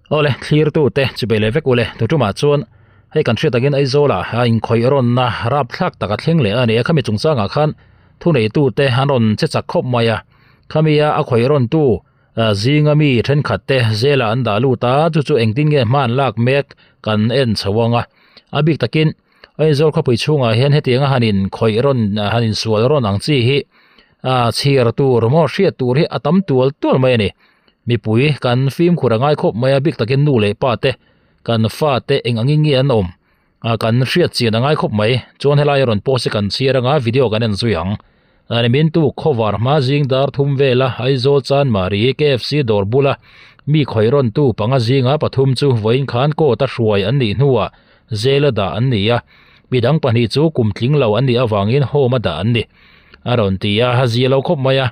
Awle, thlirtute chu bei leh vek ule, tutumah chuan hei kan hriat takin Aizawlah a inkhawih rawnna rapthlak tak a thleng leh a ni a, khami chungchangah khan thuneitute an rawn che chak khawp mai a, khamia a khawih rawntu zinga mi thenkhatte zela an dah lut a, chu chu engtin nge hma an lak mek kan en chho ang a, a bik takin Aizawl khawpui chhungah hian hetianga han inkhawih rawn han insual rawn ang chi hi chhiar tur maw hriat tur hi a tam tual tual mai a ni. Mipui kan fimkhur a ngai khawp mai a, bik takin nu leh pa te kan fa te eng angin nge an awm ah kan hriat chian a ngai khawp mai. Chuan helai a rawn post hi kan chhiar anga video kan en zui ang. Nimin tu khawvar hma zing dar thum vela Aizawl Chanmari KFC dawr bula mi khawih rawn tu panga zinga pathum chu vawiin khan court a hruai an nih hnuah jail a dah an ni a, midang pahnih chu kum tling lo an nih avangin home a dah an ni a rawn ti a, a zia lo khawp mai a.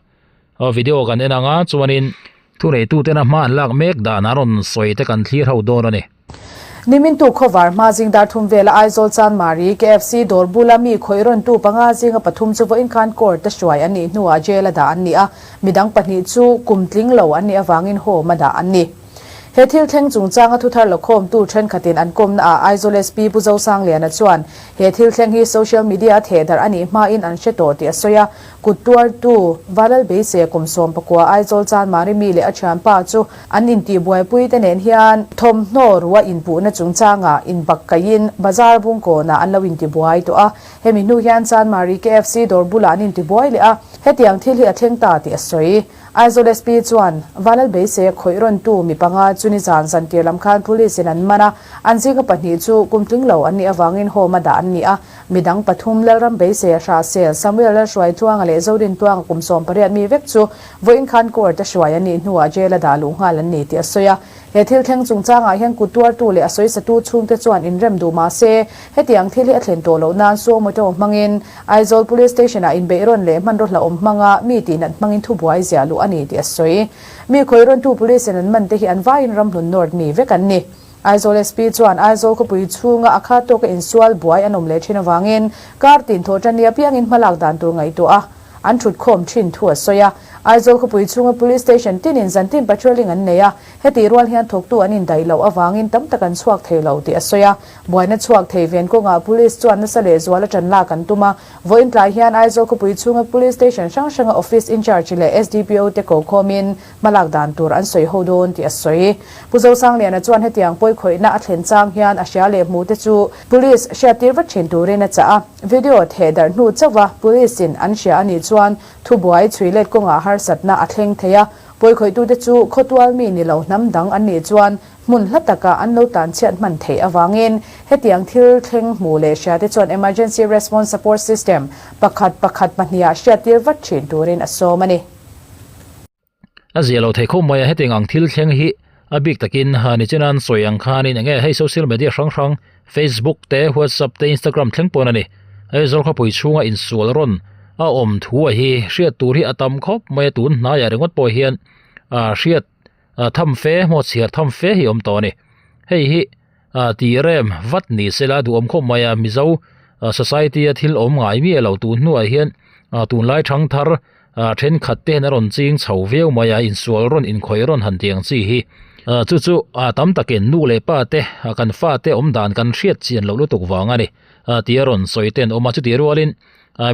Aw video kan en anga chuanin thuneitutena hma an lak mek dan an rawn sawi te kan thlir ho dawn a ni. Nimin tu khawvar hma zing dar thum vela Aizawl Chanmari KFC dawr bula mi khawih rawntu panga zinga pathum chu vawiin khan court a hruai an nih hnuah jail a dah an ni a, midang pahnih chu kum tling lo an nih avangin home a dah an ni. He thil thleng chungchanga thuthar lakhawmtu thenkhatin an kawmna ah Aizawl SP Pu Zosangliana chuan he thil thleng hi social media a thehdarh a nih hmain an hre tawh tih a sawi a. Kut tuartu Valal Beiseh kum 19 Aizawl Chanmari mi leh a thianpa chu an intihbuaipui te nen hian thawmhnaw ruah inpuhna chungchangah inbakkaihin bazar bungkawnah an lo intibuai tawh a. Hemi hnu hian Chanmari KFC dawr bulah an intibuai leh a, hetiang thil hi a thleng ta tih a sawi. Aizawl SP chuan Vanlal Beisei a khawih rawntu mi panga chu nizan zantir lam khan Police in an man a, an zinga pahnih chu kum tling lo an nih avangin home a dah an ni a, midang pathum Lalram Beisei a Hrahsel, Samuel Lalhruai Tluanga leh Zorin Tluanga kum 18 mi vek chu vawiin khan court a hruai an nih hnuah jail a dah luh nghal an ni tih a sawi a. He thil thleng chungchangah hian kut tuartu leh a sawisatu chhungte chuan inrem duh mah se, hetiang thil hi a thlen tawh loh nan suo motor hmangin Aizawl Police Station-ah inbeih rawn leh hmanraw hlauhawm hmanga mi tihnat hmangin thubuai ziah luh a ni tih a sawi. Mi khawih rawntu Police-in an man te hi an vaiin ramhlun North mi vek an ni. Aizawl SP chuan Aizawl khawpui chhunga a khat tawka insual buai an awm leh thin avangin kar tin thawh tan ni apiangin hmalak dan tur ngaihtuah a an thut khawm thin thu a sawi a. Aizawl khawpui chhunga Police Station tinin zantin patrolling an nei a, hetih rual hian thawktu an indaih loh avangin tam tak an chhuak thei lo tih a sawi a. Buaina chhuak thei ven kawngah Police chuan nasa leh zual a tan lak an tum a. Vawiin tlai hian Aizawl khawpui chhunga Police Station hrang hranga Office In-charge leh SDPO te ko khawmin hmalak dan tur an sawi ho dawn tih a sawi. Pu Zosangliana chuan hetiang pawikhawihna a thlen chang hian a hria leh hmuh te chu Police hriattir vat thin turin a chah a. Video theh darh hnu chauha Police in an hria a nih chuan thubuai chhui let kawngah harsatna a thleng thei a. Pawikhawih-tute chu khawtual mi ni lo hnam dang an nih chuan hmun hla taka an lo tan chhiat hman theih avangin hetiang thil thleng hmu leh hriate chuan Emergency Response Support System pakhat pakhat pahniha hriattir vat thin turin a sawm a ni. A zia lo thei khawp mai a, hetiang ang thil thleng hi a bik takin nichin an sawi ang khanin enge hei social media hrang hrang Facebook te WhatsApp te Instagram thleng pawn a ni. Hei Zawlkhawpui chhunga insual rawn a awm thu a hi hriat tur hi a tam khawp mai a tun hnaiah ringawt pawh hian hriat tham fe maw chhiar tham fe hi a awm tawh a ni. Hei hi tih rem vat ni sela duhawm khawp mai a Mizo society a thil awm ngai miah lo tun hnuah hian tunlai thangthar thenkhat te hian a rawn ching chho viau mai a insual rawn inkhawih rawn han tih ang chi hi chu chu tam takin nu leh pa te kan fa te awm dan kan hriat chian loh lutuk vang a ni tih a rawn sawi te an awm a chutih rualin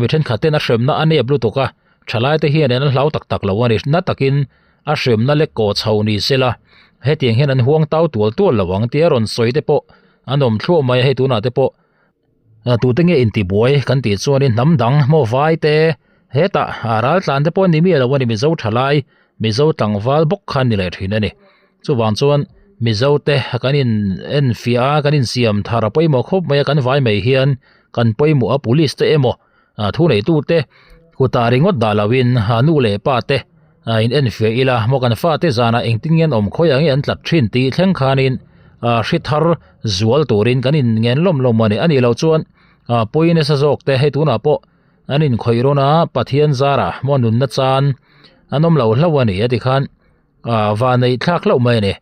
mi thenkhat ten a hremna a nep lutuk a thalai te hian an hlau tak tak lo a ni na takin a hremna lek kaw chho ni sela hetiang hian an huang tau tual tual lo ang tia rawn sawi te pawh an awm thluah mai a hei tunah te pawh tute nge intibuai kan tih chuanin hnam dang maw vai te hetah ral tlan te pawh ni miah lo a ni mizo thalai mizo tlangval bawk kha an ni leh thin a ni chuvang chuan mizo te kan in en fiah a kan insiam thar a pawimawh khawp mai a kan vai mai hian kan pawimawh a police te emaw thu neitute kutah ringawt dah loin nu leh pa te in en fiah ila maw kan fate zanah engtin nge an awm khawiah nge an tlat thin tih thleng khanin hri thar zual turin kan in ngen lawm lawm a ni a nih loh chuan pawi nasa zawk te hei tunah pawh an inkhawih rawn a Pathian zarah maw nunna chan an awm lo hlauh a ni a tikhan Vanneih thlak hlauh mai a ni.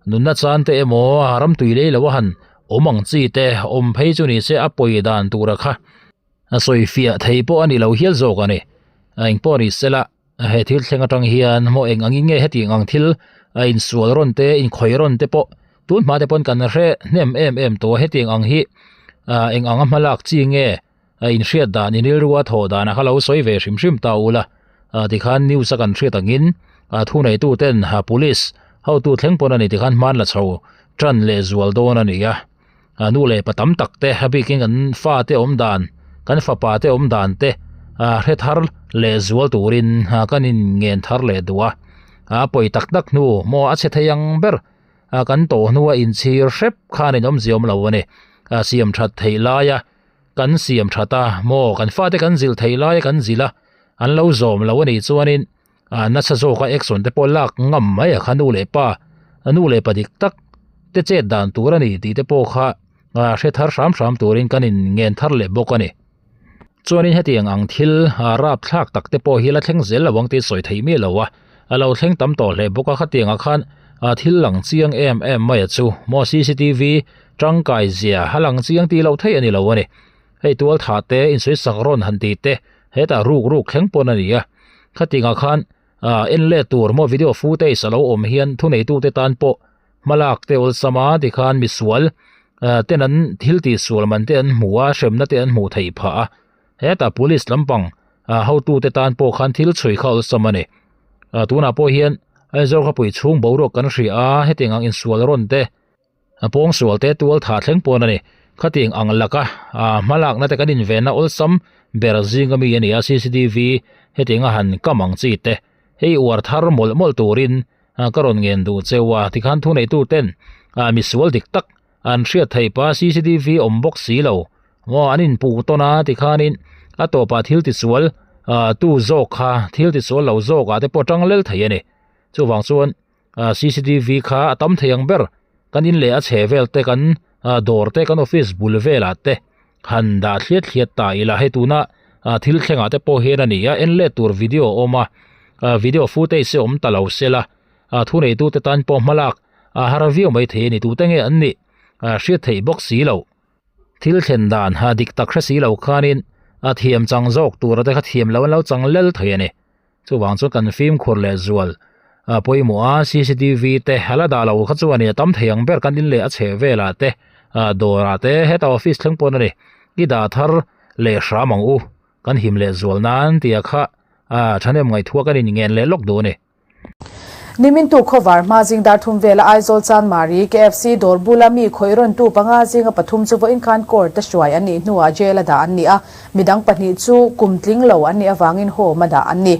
Nunna chan te emaw ram tui lei lo a han awm ang chi te awm phei chu ni se a pawi dan tura kha a sawi fiah thei pawh a ni lo hial zawk a ni. Eng pawh ni sela he thil thleng atang hian maw eng angin nge hetiang ang thil a insual rawn te inkhawih rawn te pawh. Tun hma te pawn kan hre hnem em em tawh a, hetiang ang hi ah eng anga hmalak chi nge a inhriat dan in rilrua thawh danah kha lo sawi ve hrim hrim ta ula ah tikhan news a kan hriat angin ah thuneitu ten ah police hotu thleng pawn a ni tikhan hman la chho tan leh zual dawn a ni a. Ah nu leh pa tam tak te a bikin kan fa te awm dan kan fapa te awm dan te ah hre thar leh zual turin ah kan in ngen thar leh duh a ah pawi tak tak hnu maw a chhe thei ang ber ah kan tawh hnua inchhir hrep khan in awmzia awm lo a ni ah siam that theih laia kan siam that a maw kan fate kan zilh theih laia kan zilh a an lo zawm lo a nih chuanin ah nasa zawka action te pawh lak ngam mai a kha nu leh pa nu leh pa dik tak te chet dan tur a ni tih te pawh kha ah hre thar hram hram turin kan in ngen thar leh bawk a ni. Chuanin hetiang ang thil ah rap thlak tak te pawh hi la thleng zel lo ang tih sawi theih miah lo a, a lo thleng tam tawh hle bawk a khatiang ah khan ah thil lang chiang em em mai a chu maw cctv tangkai zia a lang chiang tih loh theih a ni lo a ni. Hei tual thah te insawi sak rawn han tih te hetah ruk ruk thleng pawn a ni a, khatiang ah khan ah en let tur maw video footage a lo awm hian thuneitu te tan pawh hmalak te awlsam a tikhan misual ah ten an thil tih sual man te an hmu a hremna te an hmuh theih phah a hetah police lampang ah hotu te tan pawh khan thil chhui kha awlsam a ni ah tunah pawh hian Aizawl khawpui chhung boruak kan hria a hetiang ang insual rawn te A pawngsual te tual tha thleng pawn a ni. Khatiang ang laka ah hmalakna te kan invenna awlsam ber zing ami a ni a, cctv hetiang a han kam ang chi te hei uar thar mawlh mawlh turin ka rawn ngen duh cheu a, tikhan thuneitu ten ah misual dik tak an hriat theih pa cctv awm bawk si lo maw an inpuh tawn a tikhanin a tawpah thil tisual ah tu zawk kha thil tisual lo zawk ah te pawh tang lel thei a ni. Chuvang chuan. ah cctv kha a tam thei ang ber kan in leh a chhe vel te kan ah dawr te kan office bul velah te han dah thliat thliat ta ila hei tuna ah thil thlengah te pawh hian a ni a en let tur video a awm a ah video footage hi awm ta lo sela ah thuneitu te tan pawh hmalak a har viau mai thei a ni tute nge an nih ah hriat theih bawk si loh. Thil thlen dan ha dik tak hre si lo khanin a thiam chang zawk tura te kha thiam lo an lo chang lel thei a ni. Chuvang chuan kan fimkhur leh zual a pawimawh a, cctv te a la dah lo kha chuan a tam thei ang ber kan in leh a chheh velah te ah dawrah te heta office thleng pawn a ni. I dah thar leh hram ang u, kan him leh zual nan tih ah kha ah thahnem ngaihthua kan inngen leh lawk duh a ni. Nimintu khawvar hma zing dar thum vela Aizawl Chanmari KFC dawr bula mi khawih rawntu panga zinga pathum chu vawiin khan court a hruai an nih hnuah jail a dah an ni a, midang pahnih chu kum tling lo an nih avangin home a dah an ni.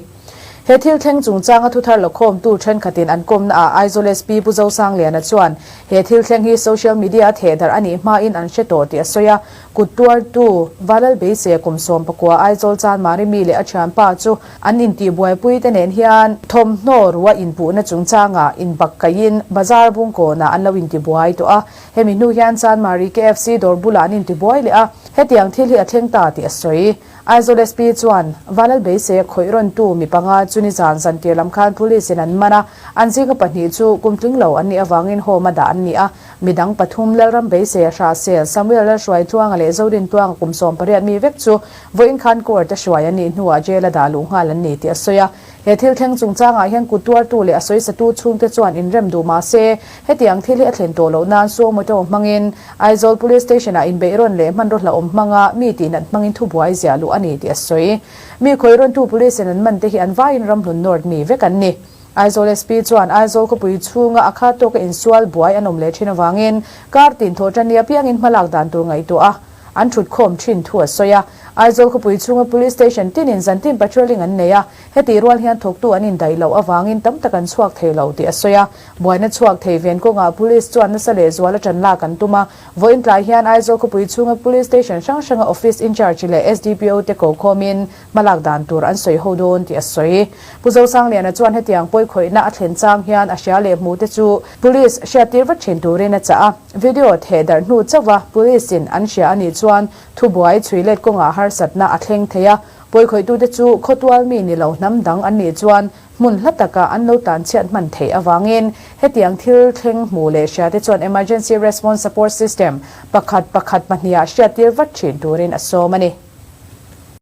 He thil thleng chungchanga thuthar lakhawmtu thenkhatin an kawmna ah Aizawl SP Pu Zosangliana chuan he thil thleng hi social media a thehdarh a nih hmain an hre tawh tih a sawi a, Kut tuartu Valal Beiseia kum 19 Aizawl Chanmari mi leh a thianpa chu an intihbuaipui te nen hian thawmhnaw rua inpuhna chungchangah inbakkaihin bazar bungkawnah an lo intibuai tawh a. Hemi hnu hian Chanmari KFC dawr bulah an intibuai leh a, hetiang thil hi a thleng ta tih a sawi. Aizawl SP chuan Valal Beiseia khawih rawntu mi panga chu nizan zantir lam khan Police in an man a, an zinga pahnih chu kum tling lo an nih avangin home a dah an ni a. Midang pathum Lalram Beiseia Hrahsel, Samuel Lalhruaitluanga leh Zodintluanga kum 18 mi vek chu vawiin khan court a hruai an nih hnuah jail a dah luh nghal an ni tih a sawi a. He thil thleng chungchangah hian kut tuartu leh a sawisatu chhungte chuan inrem duh mah se, hetiang thil hi a thlen tawh loh nan suo motor hmangin Aizawl Police Station-ah inbeih rawn leh hmanraw hlauhawm hmanga mi tihnat hmangin thubuai ziah luh a ni tih a sawi. Mi khawih rawntu Police-in an man te hi an vaiin ramhlun North mi vek an ni. Aizawl SP chuan Aizawl khawpui chhunga a khat tawka insual buai an awm leh thin avangin kar tin thawh tan ni apiangin hmalak dan tur ngaihtuah a an thut khawm thin thu a sawi a. Aizawl khawpui chhunga Police Station tinin zantin patrolling an nei a, hetih rual hian thawktu an indaih loh avangin tam tak an chhuak thei lo tih a sawi a. Buaina chhuak thei ven kawngah Police chuan nasa leh zual a tan lak an tum a, vawiin tlai hian Aizawl khawpui chhunga Police Station hrang hranga Office Incharge leh SDPO te ko khawmin Hmalak dan tur an sawi ho dawn tih a sawi. Pu Zosangliana chuan hetiang pawikhawihna a thlen chang hian a hria leh hmu te chu Police hriattir vat thin turin a chah a. Video theh darh hnu chauha Police in an hria a nih chuan thubuai chhui let kawngah harsatna a thleng thei a. Pawikhawihtute chu khawtual mi ni lo hnam dang an nih chuan hmun hla taka an lo tlanchhiat hman theih avangin hetiang thil thleng hmu leh hria te chuan Emergency Response Support System pakhat pakhat pahniha hriattir vat thin turin a sawm a ni.